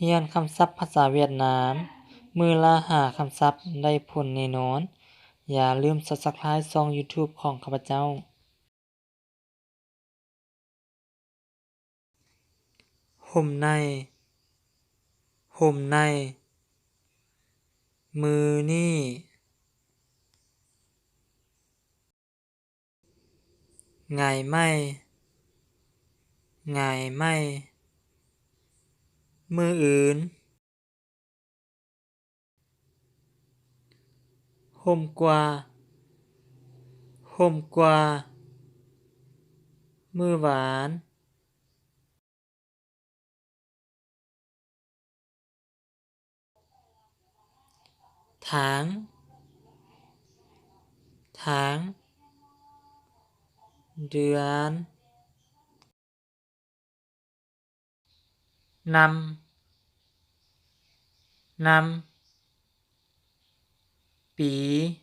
ຮຽນຄຳສັບພາສາຫວຽດນາມ ມື້ລະຫ້າຄຳສັບ ໄດ້ຜົນແນ່ນອນ. ຢ່າລືມ Subscribe ຊ່ອງ YouTube ຂອງຂ້າພະເຈົ້າ. ຫົ່ມໃນ, ຫົ່ມໃນ, ມື້ນີ້. ຫງາຍໄມ້, ຫງາຍໄມ້, ມື້ອື່ນ. ຫົ່ມກວ່າ, ຫົ່ມກວ່າ, ມື້ວານ. ຖາງ, ຖາງ, ເດືອນ. ນຳ, ນຳ, ປີ.